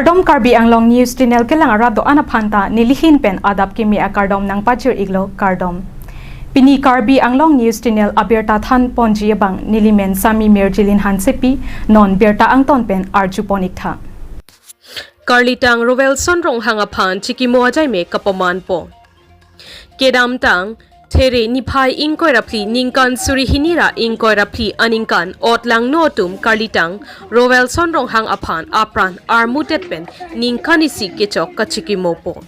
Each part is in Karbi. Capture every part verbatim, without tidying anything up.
Kardom, Karbi Anglong News Channel kelang arat do-an aphan ta nelihin pen adap kimi akardom nangpajir iklo, kardom. Pini Karbi Anglong News Channel abirta than ponji abang nelimen Sami Mirjilin Hansepi, non birta angton pen arju pon iktha. Karlitang Rovelson Ronghang aphan chikimo ajaimek kapaman pon. Kedamtang There niphai ingkoi ra phli ningkan suri hini ra ingkoi ra phli aningkan otlangno atum Karlitang Rovelson Ronghang aphan apran armudet pen ningkan isi kechok kachikimo pon.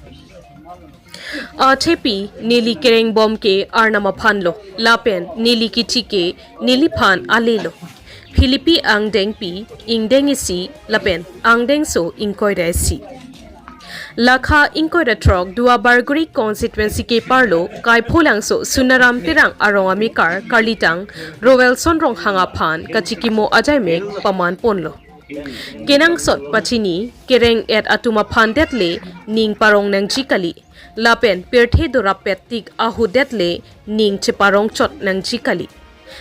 Athepi neli kereng bom ke Arnam aphan lo, lapen neli kithi ke neliphan ale lo. Philipi angdengpi ingdeng isi lapen angdengso ingkoi ra isi. Lakha ingkoi ra throk Duar Bagori constituency keparlo Kaipholangso Sunaram Terang arong amekar Karlitang Rovelson Ronghang aphan kachikimo ajaimek paman ponlo. Kenangsot pachini kereng et atum aphan det le ning parong nangji kali, lapen pirthe dorap pet tik ahut det le ning cheparong chot nangji kali.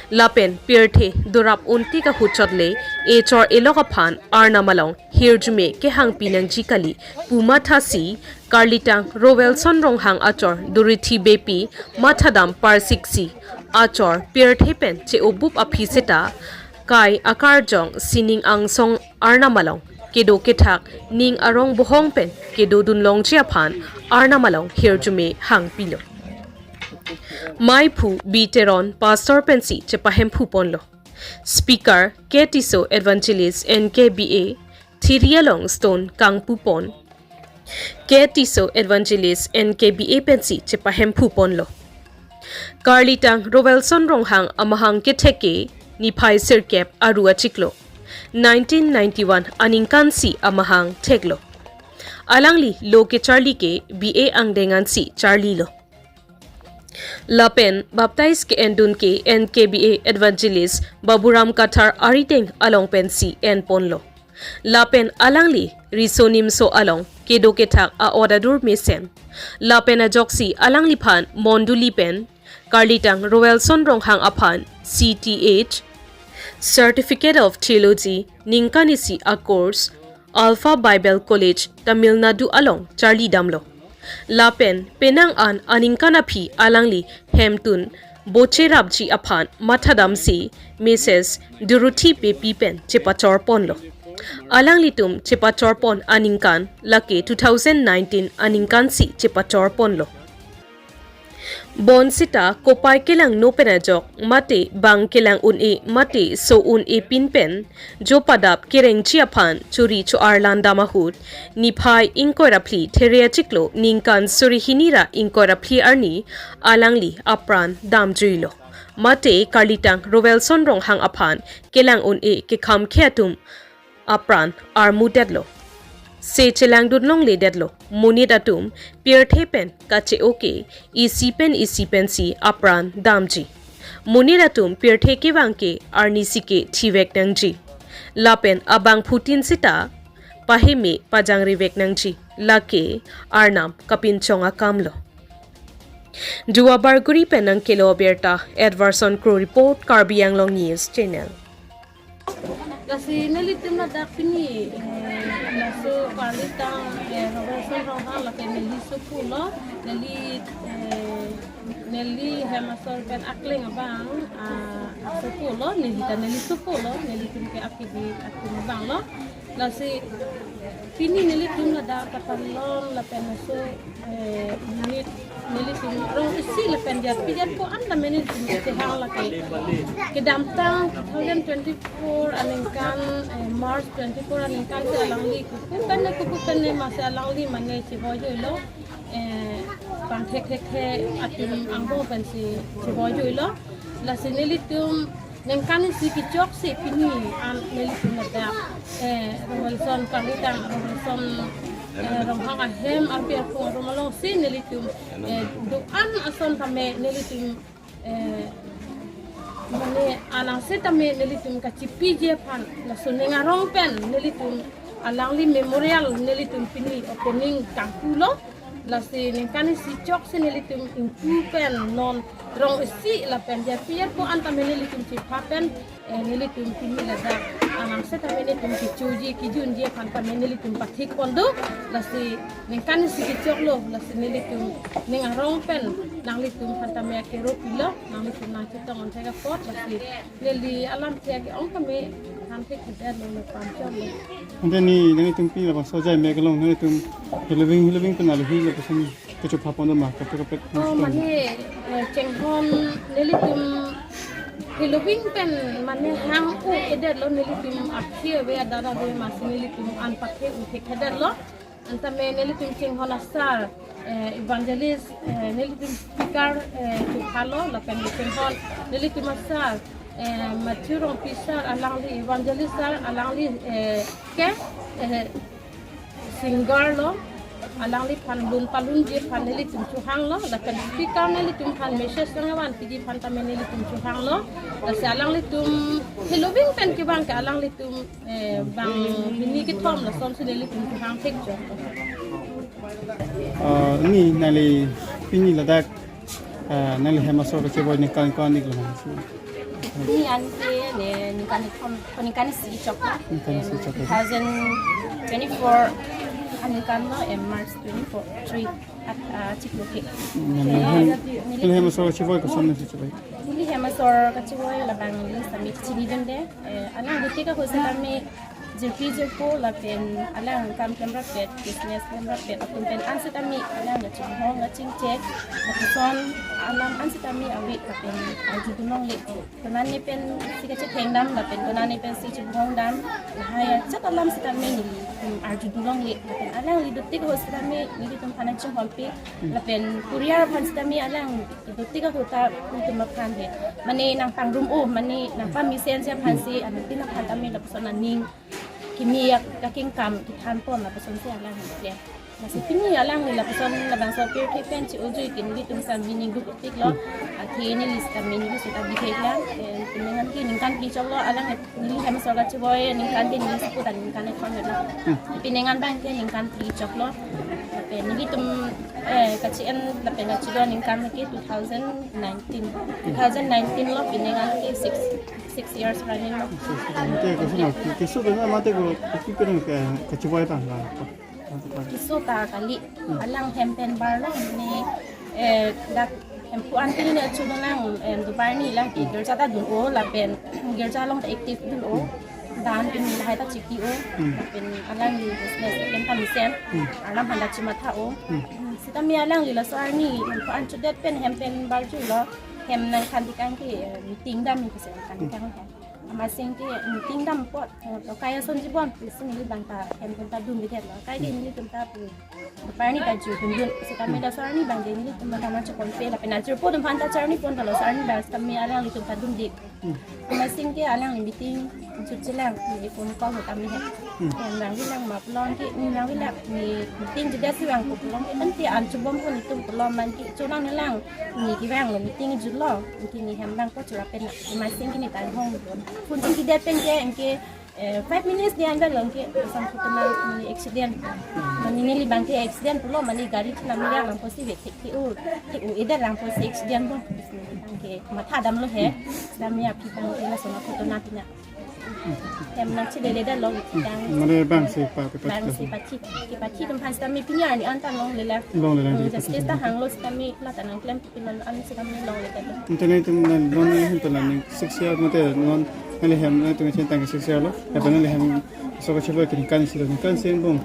Lapen pirthe dorap un tik ahut chot le echor elok aphan Arnam along hirjume kehangpi nangji kali pu mathasi Karlitang Rovelson Ronghang achor Dorothy Beypi mathadam parsiksi achor pirthe pen che-obup aphi seta kai akarjong sining angsong Arnam along kedo kethak ning arong bohong pen kedodun longji aphan Arnam along hirjume hangpilo. Maiphu B Teron pastor pensi chepahemphu ponlo. Speaker K Tisso, Evangelist N K B A, thiri along stone kangpu pon. K Tisso, Evangelist N K B A pensi chepahemphu ponlo. Karlitang Rovelson Ronghang amahang kethek ke niphai sirkep aru achiklo. Nineteen ninety-one aningkansi amahang theklo. Alangli lo kecharli ke B A angdeng ansi charlilo. Lapen baptize ke-endun ke N K B A Evangelist Baburam Kathar arideng along pensi en ponlo. Lapen alangli riso nimso along kedo kethak a-ot adur mesen. Lapen ajoksi alangliphan mondoli pen Karlitang Rovelson Ronghang aphan C T H, Certificate of Theology, ningkan isi a-course, Alpha Bible College, Tamil Nadu along charli damlo. Lapen penang an aningkan aphi alangli hemtun bocherapji aphan mathadamsi Missus Dorothy Beypi pen chepachor ponlo. Alanglitum chepachor pon aningkan lake two thousand nineteen aningkansi chepachor ponlo. Bonsita kopai kelangno pen ajok, mate bang kelang un-e, mate so un-e pin pen jo padap kerengji aphan chori cho-arlan dam ahut, niphai ingkoi ra phli There achiklo ningkan suri hini ra ingkoi ra phli arni alangli apran damjuilo. Mate Karlitang Rovelson Ronghang aphan kelang un-e kekhamkhe atum apran armudetlo. Se chelangdun longledetlo. Monit atum pirthe pen kache-o ke isi pen isi pensi apran damji. Monit atum pirthe kevang ke arnisi ke thivek nangji. Lapen abangphutin sita paheme pajangrivek nangji. Lake Arnam kapinchong akamlo. Duar Bagori pen nangkelo abirta, Edwardson Kro report, Karbi Anglong News Channel. Lasi nelitum ladak pini, eh, laso Karlitang, eh, Rovelson Ronghang lake neli sopo lo, neli, eh, neli hem asor pen akleng abang, ah, asopo lo, neli ta neli sopo lo, nelitum ke akidi atum abang lo. Lasi pini nelitum ladak katalon lapen laso, eh, unit nelitum rong isi lapen jatpi jatpo an tame nelitum kehang lake. Kedamtang two thousand twenty-four aningkan, eh, March twenty-four aningkan si alangli kuku pen ne kuku pen ne masi alangli mane chevoi joilo, eh, pangthek thek the atum angbong pensi chevoi joilo. Lasi nelitum ningkan isi kechok si pini an nelitum ladak, eh, Rovelson Karlitang Rovelson, eh, Ronghang ahem arpi arpung arum alongsi nelitum, eh, do-an ason tame nelitum, eh, mane anang setame nelitum kachipiji aphan laso ning arong pen nelitum alangli memorial nelitum pini opening kangpulo. Lasi ningkan isi chok si nelitum ingpu pen non rong isi lapen jatpi jatpo an tame nelitum chepha pen, eh, nelitum pini ladak Nang setame nelitum kechoji kejunji aphan tame nelitum pathik pon do, lasi ningkan isi kechoklo, lasi nelitum ning arong pen nanglitum aphan tame akero pilo, nanglitum nangchetong onthek apot, lasi neli alam thek ong tame thanthek kedetlo, nangpam choklo. Ante ni nanglitum pini labangso ajai mek along nanglitum heloving heloving pen alohi lapuson kechopha pon do ma, kaprek kaprek. Oh, mane, eh, chenghon nelitum heloving pen mane hang-o kedetlo, nelitum aphi ave adada ave masi nelitum an pathe-o thek kedetlo. Antame nelitum chenghon asar, eh, evangelist, eh, nelitum speaker, eh, chophalo, lapen chenghon nelitum asar, eh, Matthew Rongpi sir, alangli evangelist sir, alangli, eh, ke, eh, singer lo, alangliphan lun palunji aphan nelitum chohanglo, lapen speaker nelitum aphan message nangvan piji aphan tame nelitum chohanglo, lasi alanglitum heloving pen kevang ke alanglitum, eh, bang hini kethom lasonsi nelitum chohang thek chok. Ah, ni nangli pini ladak, ah, nangli hem asor kachevoi ningkan ko-an iklo? Ni an ke ne ningkan kethom, ningkan isi chok. Ningkan isi chok. Two thousand twenty-four aningkan lo, eh, March twenty-four, three at, ah, chiklo ke. Nangli hem, nangli hem asor kachevoi koson nangsi chevoi? Neli hem asor kachevoi labang neli sami chinidunde, eh, alang dotik ahut setame jirpi jirpo lapen alang kam klemrap pet, business klemrap pet atum pen an setame alang kachonghong kachingchek, lapuson alam an setame ave lapen arjudun longle. Konane pensi kachetheng dam lapen konane pensi chibhong dam, lahai ajat alam setame neli, hmm, arjudun longle. Lapen alangli dotik ahut setame nelitum aphan nangchonghonpi, lapen courier aphan setame alang dotik ahut ta nelitum aphan he, mane nangpangrum-o, mane nangpamesen si aphansi, anuttin aphan tame lapuson aning kimi akengkam kethan pon lapusonsi alang he. Lasi pini alangli lapuson labangso pirthe pen chi-ojui ke nelitum sami ning duk-iklo. Athe neli sami neli seta bihek lang. Eh, pini ningkan ke ningkan phli choklo, alang neli hem asor kachevoi ningkan ke neli seput ningkan kethom lo. Pini ningkan abang ke ningkan phli choklo. Lapen nelitum, eh, kachi-en lapen kachido ningkan ke two thousand nineteen. Two thousand nineteen lo, pini ningkan ke six, six years running lo. Ante koson, keso pen mate ko, kopi pen ke kachevoi tanglo? Keso ta kali, alang hem pen barlo, ne, eh, dak hemphu an ke ne achu dolang, em, dobar ni lang ke girja ta dun-o, lapen girja along ta active dun-o, dan pini lahai ta chiki-o, lapen alangli business pen ta mesen, arnam aphan ta chimatha-o. Setame alangli laso arni hemphu an chudet pen hem pen barjulo, hem nangthan tekang ke, eh, meeting dam ni kese nangthan tekang he. Amatsi ke meeting dam apot, eh, tokai asonji bom, lasi neli abang ta hem pen ta dunbidetlo. Kai ke nelitum ta pu, dobar ni ta jui dundun. Setame laso arni abang ke nelitum ta nangchepon pe, lapen ajirpo atum aphan ta charni pon ta laso arni abang setame alanglitum ta dunde. Amatsi ke alangli meeting jutjelang, neli phone call ahut tame he. Neli vangvelang ma pulo ke, neli vangvelang, ne meeting jutdet si vangpo pulo ke, ante an chobom pon itum pulo man ke, chonangnelang, ne kevanglo meeting jutlo, anke ne hem abang ko chura pen, amatsi ke ne ta hong pon. Phone chingkidet pen ke, anke, eh, five minutes dia anda lo anke, sang kutuna, ne accident. Mane neli abang ke accident pulo, mane gari chelam ya lang pusi vek thek thek-o, thek-o-edet lang pusi accident bom. Anke matha damlo he, setame aphi abang ke lason akutuna pina. Hem nangcheleledetlo, yang mane bang si pa, pa, bang si pathi, kepathi atum aphan setame pini arni an ta longle lang. Longle lang, hmm, justice ta hanglo setame la ta nangklem pilo an setame longledetlo. Ante nelitum non, non nelitum la ning six year mate non nangli hem nangtum chen tang six year lo. Lapen nangli hem asor kachevoi ke ningkan isi lo, ningkan isi angbong,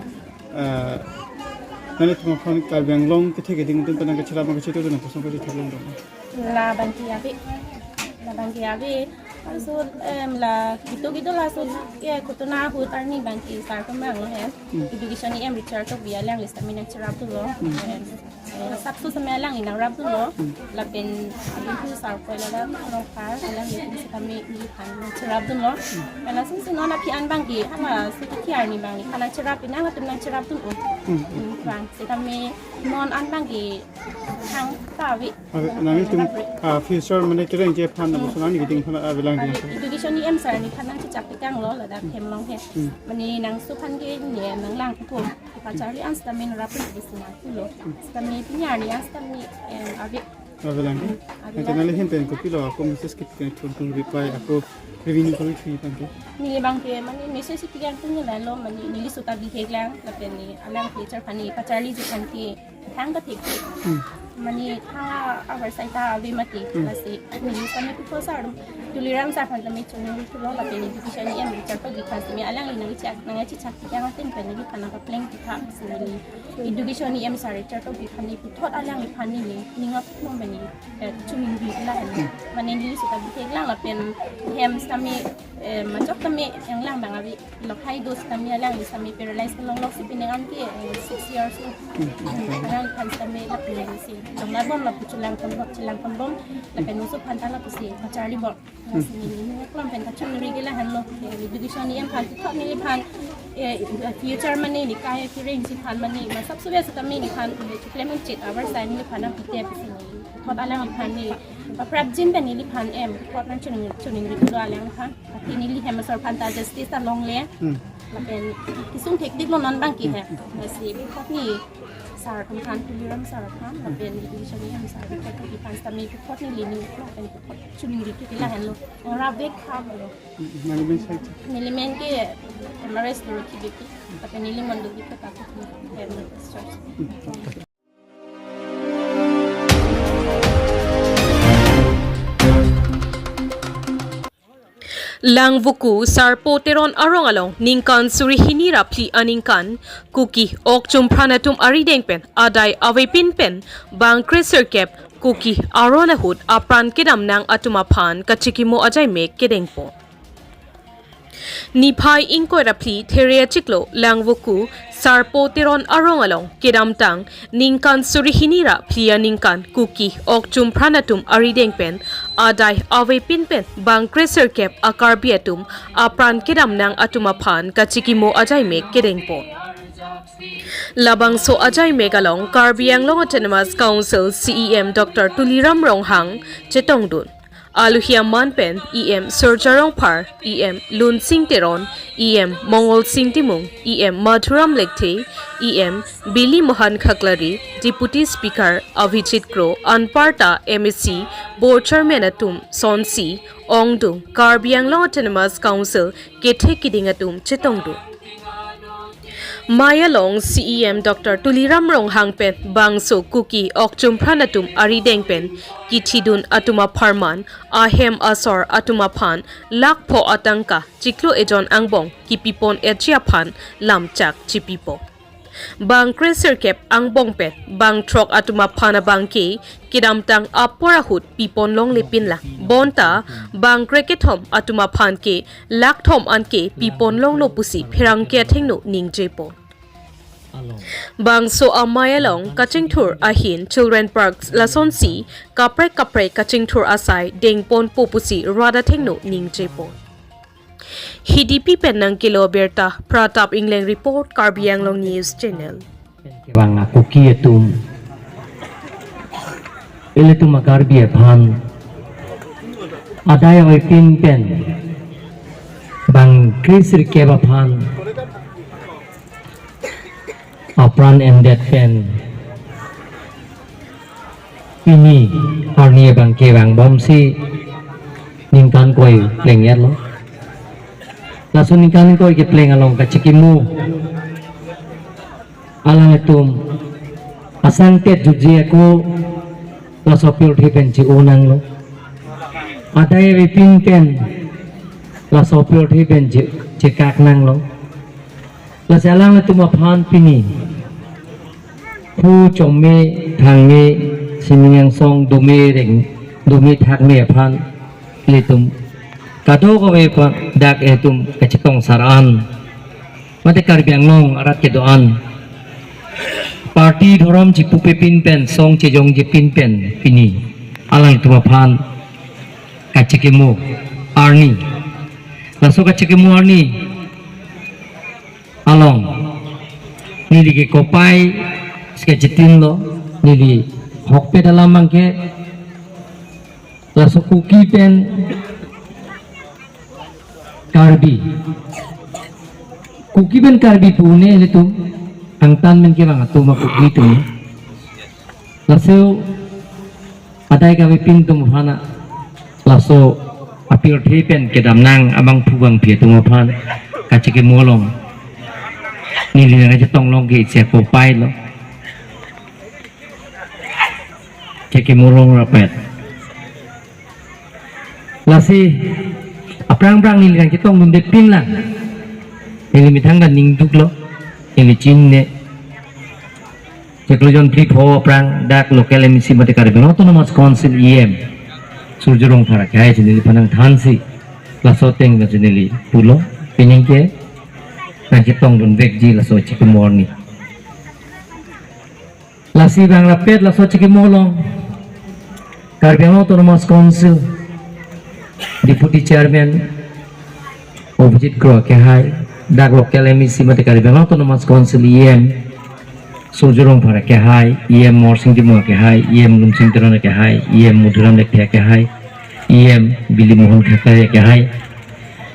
ah, nanglitum aphan Karbi Anglong kethe keding atum pen nangkacherap nangkachetongdun aphan koson kachethan long dong? La abang ke ave. La abang ke ave. Laso, em, la kedo kedo laso ke kutuna ahut arni abang ke sar atum vanglo he. Hmm. Education E M Richard Tokbi alangli setame nangcherapdunlo. Hmm. Em, eh, sapso setame alangli nangrapdunlo. Hmm. Lapen abang ke sar koi la la Rongphar alangli setame neliphan nangcherapdunlo. Hmm. Lapen laso si non aphi an abang ke, hala suti arni abang nephan nangcherap, nangtum nangcherapdun-o. Hmm. Hmm, abang setame non an abang ke thang ta ave. Ave, nanglitum, ah, future mane kereng ke aphan, hmm, lapuson arni keding aphan avelang. Ave, ding. Education E M sir nephan nangchechak tekanglo ladak hem along he. Hmm. Mane nangso aphan ke ne nanglang ko. Kepacharli an setame nangrap pon bisi nangpulo. Hmm. Setame pini arni an setame, em, ave. Avelang. Avelang. Ante nangli ahin pen kopilo ako message kit pen thun thun reply ako revenue kori thui tangke. Neli abangke mane message isi pi kangtung nanglo, mane neli sota bihek lang lapen ne alang future aphan ne pacharliji aphan ke thang kathek. Hmm. Mane thang a-, aharsai ta ave mati. Hmm. Lasi neli sami kupo sar Tuliram sar aphan tame chunung thulo lapen ne education E M Richard Tokbi aphan tame alangli nangchak nangchechak pi kangtung pen neliphan nangpapleng pi tha si neli education E M sar Richard Tokbi aphan ne puthot alangliphan ne ning atum pen ne, eh, chuningri la han. Mane neli sota bihek lang lapen hem sami, eh, machok tame yang lang bang ave, lokhai dos tame alangli sami paralyze kelong lok si pineng an ke, eh, six years lo. Alangliphan sami lapen si jongla bom lapu chelang pon bom, chelang pon bom lapen oso aphan ta lapu si pacharli bom. Lasi neli ning aklong pen kachuningri ke la hanlo. Eh, education E M aphan puthot neliphan, eh, future mane ne kai kereng si aphan mane ma sab suwe seta mane nephan, eh, chuklemchit aharsai neliphan nangpite pusi neli puthot alangliphan ne paprapjin pen neliphan em puthot nangchuning, chuningri pulo alangliphan. Ati neli hem asor aphan ta justice ta longle. Hmm. Lapen kesung thektik lo non abangke he. Lasi puthot ne sar atum aphan, Tuliram sar aphan lapen education E M sar aphan, puthot nephan sami puthot neli ning aklong pen puthot chuningri ke la hanlo. Ora vek khamlo. Nangli amen sai? Neli amen ke M R S Dorothy Beypi, lapen neli mondoli ke Taku M R S Church. Langvoku Sarpo Teron arong along ningkan suri hini ra phli aningkan Kuki okchum phran atum arideng pen adai avepin pen bang kre sirkep Kuki aron ahut apran kedam nang atum aphan kachikimo ajaimek kedengpo. Niphai ingkoi ra phli There achiklo Langvoku Sarpo Teron arong along kedamtang ningkan suri hini ra phli aningkan Kuki okchum phran atum arideng pen adai avepin pen bang kre sirkep a-Karbi atum apran kedam nang atum aphan kachikimo ajaimek kedengpo. Labangso ajaimek along Karbi Anglong Autonomous Council C E M Doctor Tuliram Ronghang chetongdun. Aluhi aman pen E M Surjya Rongphar, E M Lunsing Teron, E M Mongolsing Timung, E M Madhuram Lekthe, E M Bili Mohan Khaklari, Deputy Speaker Abhijit Kro, anparta M A C, Board Chairman atum sonsi ongdung, Karbi Anglong Autonomous Council kethe kiding atum chetongdung. Mei along C E M Doctor Tuliram Ronghang pen bangso Kuki okchum phran atum arideng pen kithidun atum apharman ahem asor atum aphan lakh pho atangka chiklo ejon angbong kipipon etji aphan lamchak chipipo. Bang kre sirkep angbong pen bang throk atum aphan abangke kedamtang apor ahut pipon longlepin lang. Bonta bang kre kethom atum aphan ke lakh thom anke pipon longlo pusi pherangke athengno ningjepo. Bangso amei along kachingthur ahin Children Park lasonsi kaprek kaprek kachingthur asai dengponpo pusi rat athengno ningjepo. Hidipi pen nangkelo birta Pratap Ingleng report, Karbi Anglong News Channel. Bang a-Kuki atum, ilitum a-Karbi aphan adai avepin pen bang kre sirkep aphan apran endet pen pini arni abangke vangbomsi ningkan koi pleng etlo. Laso ningkan koi kepleng along kachikimo alanglitum asangtet jutji ako laso apirthe pen che-o nanglo. Adai avepin pen laso apirthe pen che, chekak nanglo. Lasi alanglitum aphan pini phu chongme thangme sining angsong dome reng dome thakme aphan ilitum kadokave pa dak etum kachetong sar an mate Karbi Anglong arat kedo-an party dhorom chipupepin pen song chejongjepin pen pini alanglitum aphan kachikimo arni. Laso kachikimo arni along neli ke kopai si kachitinlo, neli hokpet alam abangke laso Kuki pen Karbi, Kuki pen Karbi pu-un-e ilitum, angtan pen kevang atum a-Kuki atum. Laso Adai kavepin atum aphan, laso apirthe pen kedam nang abangphu bangphi atum aphan kachekimo along neli nangkachetong long ke isi ako pailo. Chekimo along rapet. Lasi aphrang aphrang neli nangchetongdunde pinlang. Neli methang ta ningduklo. Neli chinine. Chiklo jon phli pho aphrang dak local M A C mate Karbi Anglong Autonomous Council E M Surjya Rongphar akehai si neliphan nangthansi laso ateng si neli pulo. Pining ke nangchetongdun vekji laso chikimo arni. Lasi bang rapet laso chikimo along Karbi Anglong Autonomous Council Deputy Chairman Abhijit Kro akehai, dak local M A C mate Karbi Anglong Autonomous Council E M Surjya Rongphar akehai, E M Morsing Timung akehai, E M Lumsing Teron akehai, E M Madhuram Lekthe akehai, E M Bili Mohan Khaklai akehai,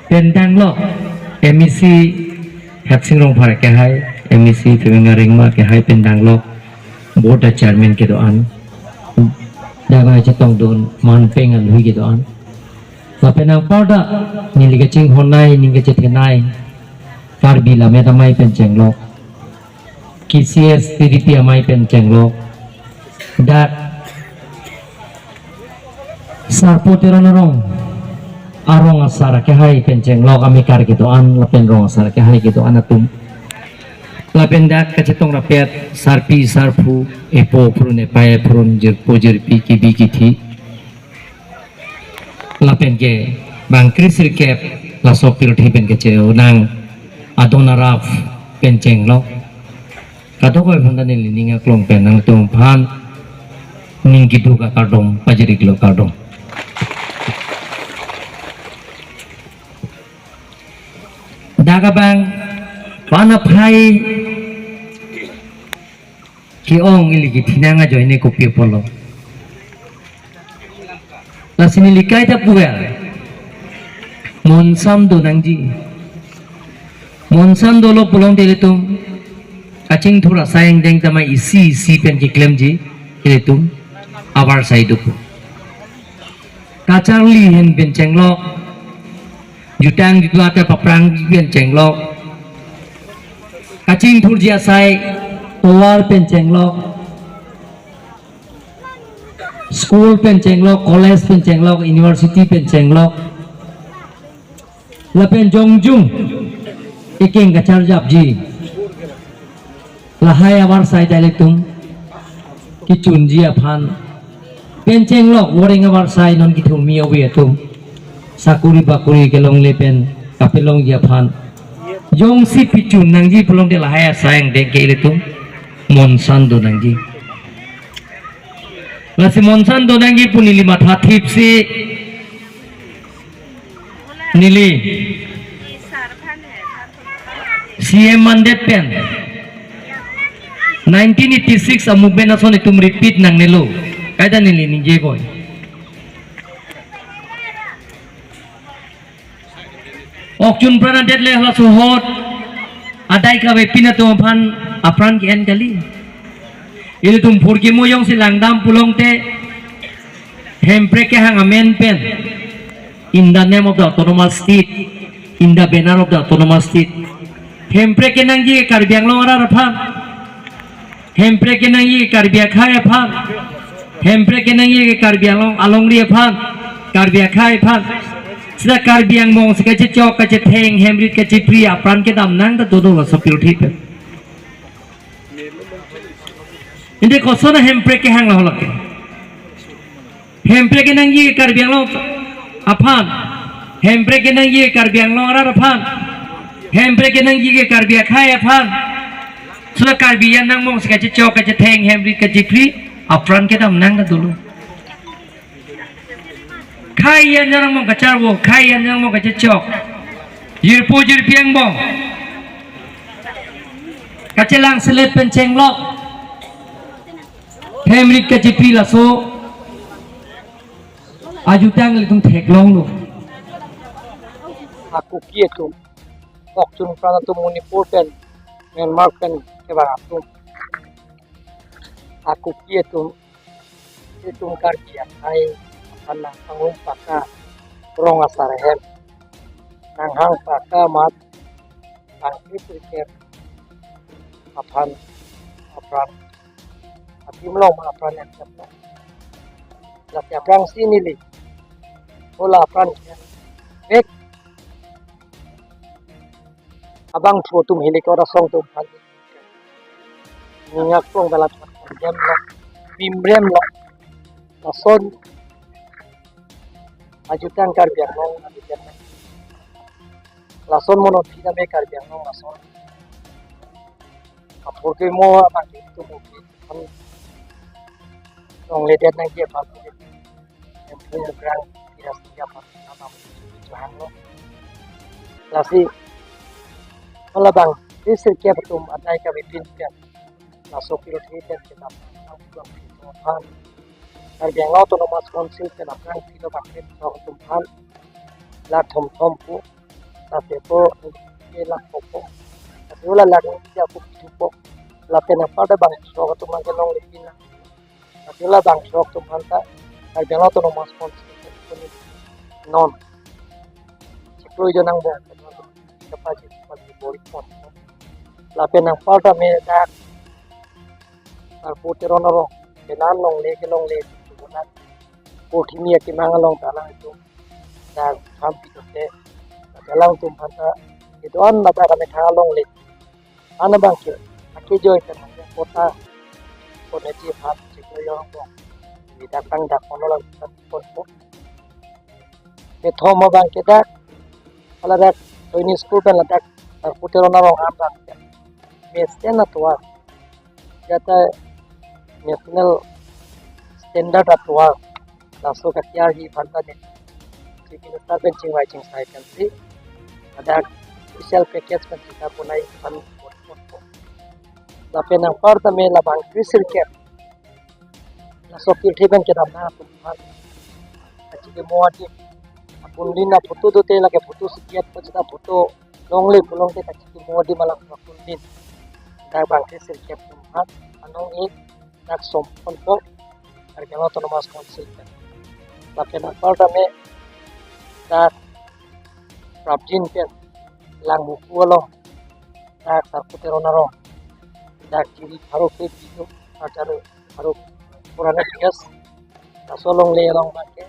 pen danglok M A C Hetsing Rongphar akehai, M A C Pemeng Ringma akehai, pen danglok Board a-chairman kedo-an, dak nangchetongdun manpeng alui kedo-an. Lapen anparta neli kachinghonnei, ning kachethenei Karbi Lammet Amei pen chenglok, K C S T D P amei pen chenglok, dak Sarpo Teron arong, arong asar akehai pen chenglok amekar kedo-an lapen rong asar akehai kedo-an atum. Lapen dak kachetong rapet sarpi sarpo, epo aphrun, epai aphrun, jirpo jirpi, kebi kethe. Lapen ke bang kre-sirkep laso apirthe pen kacheu nang adon araf pen chenglok. Kadokave aphan ta neli ning aklong pen nangtum aphan ning keduk akardom pajirlo, kardom. Dak abang pan aphai ke-ong ili kethenei ajoine kopi apotlo. Lasi neli kaita puvel. Monsam do nangji. Monsam dolo pulote ilitum kachingthur asai angdeng ta mai isi isi pen keklemji, ilitum avarsai do pu. Kacharli ahin pen chenglok, jutang jutla ta paphrangji pen chenglok, kachingthurji asai tovar pen chenglok, school pen chenglok, college pen chenglok, university pen chenglok, lapen jongjung eking kacharjapji, lahai avarsai ta ilitum kechunji aphan pen chenglok, voreng avarsai non kethurmi ove atum sakori bakori kelongle pen kapelongji aphan jongsi pechun nangji pulote lahai asai angdeng ke ilitum monsam do nangji. Lasi monsam do nangji pu neli mathathipsi neli C M mandet pen nineteen eighty-six a-movement ason itum repeat nangnelo. Kaita neli ningje koi. Ok chunpran adet le halaso ahut adai kavepin atum aphan apran ke-en kali. Ilitum phurkimo jongsi langdam pulote, Hemprek kehang amen pen, in the name of the autonomous state, in the banner of the autonomous state. Hemprek kenangji Karbi Anglong arat aphan. Hemprek kenangji Karbi akhei aphan. Hemprek kenangji Karbi Anglong alongri aphan, Karbi akhei aphan. Seta Karbi angbong si kachechok, kachetheng, hemrit, kachepri apran kedam nang ta dolo laso apirthe pen. Ante koson a-Hemprek kehang lahai lake. Hemprek kenangji Karbi Anglong aphan. Hemprek kenangji Karbi Anglong arat aphan. Hemprek kenangji Karbi akhei aphan. Seta Karbi an angbong si kachechok, kachetheng, hemrit, kachepri apran kedam nang ta dolo. Khei an angbong kacharvo, khei an angbong kachechok. Jirpo jirpi angbong kachelang selet pen chenglok. Hemrit kachepri laso ajutang ilitum theklonglo. A-Kuki atum, ok chunpran atum Manipur pen, Myanmar pen kevang atum, a-Kuki atum itum Karbi akhei aphan nangpanghum paka rong asar ahem, nanghang paka amat bangkri sirkep aphan apran adim long ma apran yang siap long. Lasi aphrangsi neli hala apran vek abangphu atum hilik ora song atum aphan ningak long dalam jam long, bimrem long. Lason ajutang Karbi Anglong, lason mono thina me Karbi Anglong lason apor ke mo abang ke itu mo ke kan long ledet nang dia apa yang punya berang tidak setia apa apa Tuhan lo. Lasi hala bangkri sirkep atum adai kami pinpian laso pil theten kita pulang itu aphan Karbi Anglong Autonomous Council pen aphrangsi lo bangkri sirkep atum aphan lakh thom thom pu, lasi pu lakh kok pu, lasi hala lakh ni aku pu, lapen apar ta bangkri sirkep atum abang ke longle pin nang, lasi hala bangkri sirkep atum aphan ta Karbi Anglong Autonomous Council pen non chiklo ijo nang bong kapa chiklo bori pon. Lapen apar ta me dak Sarpo Teron arong, penan longle ke longle, tubunan porthimi akemang along ta alanglitum dak tham pitote, alangtum aphan ta kedo-an ladak amethang alongle an abang ke akejoi pen kota kota ji aphan chiklo ijong bong, ni dak tang dak kono lang ta pon po. Kethom abang ke dak hala dak Soini School pen ladak Sarpo Teron arong an abang ke mesen atovar, jata national standard atovar, laso katiar hi aphan ta ne Chief Minister pen chingvai chingsai pensi ladak special package pen sita punai aphan lapen apar ta me la bangkri sirkep laso pirthe pen kedam nang atum aphan kachikimo adim, akundin aphoto dote lake photo sikiat pachita photo longle pulote kachikimo adim alang akundin dak bangkri sirkep atum aphan anong-e dak som pon po Karbi Anglong Autonomous Council pen. Lapen apar ta me dak prapjin pen Langvoku along dak Sarpo Teron arong dak Jiri pharo ke bidu, ajar pharo purana bias, laso longle along abang ke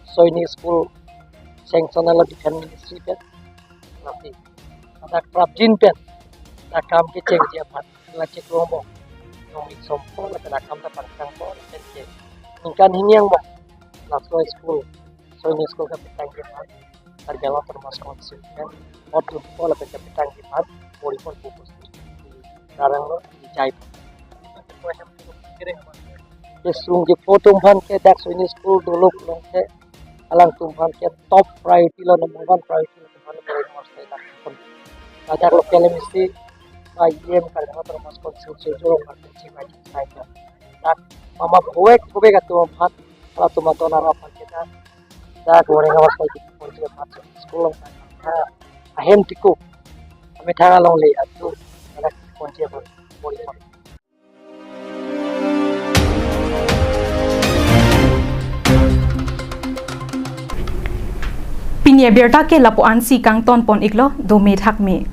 Soini School sanction hala Defence Ministry pen, lasi dak prapjin pen dak kam kechengji aphan la chiklo bong, nong ik som po lapen akam ta pangchang po lapen ke ningkan hini angbong laso school, Soini School kapetangji aphan Karbi Anglong Autonomous Council pen vote dun po lapen kapetangji aphan bori pon po pusi rarang lo, ni jai po. Kesung kepho atum aphan ke dak Soini School dolo pulote alangtum aphan ke top priority lo, number one priority lo atum aphan bori pon sai dak pon. Ladak local M A C, E M, Karbi Anglong Autonomous Council, Sojorong, Karbi Anglong, Karbi Anglong, dak mama bhuek bhuek atum aphan, halatum adon arap aphan kita dak goreng awas lagi kunci aphan school along, ha, ahem tiko, kami thang alongle atum, dak kunci aphan bori pon. Pini abirta ke lapu-ansi kangton pon iklo, dome thakme.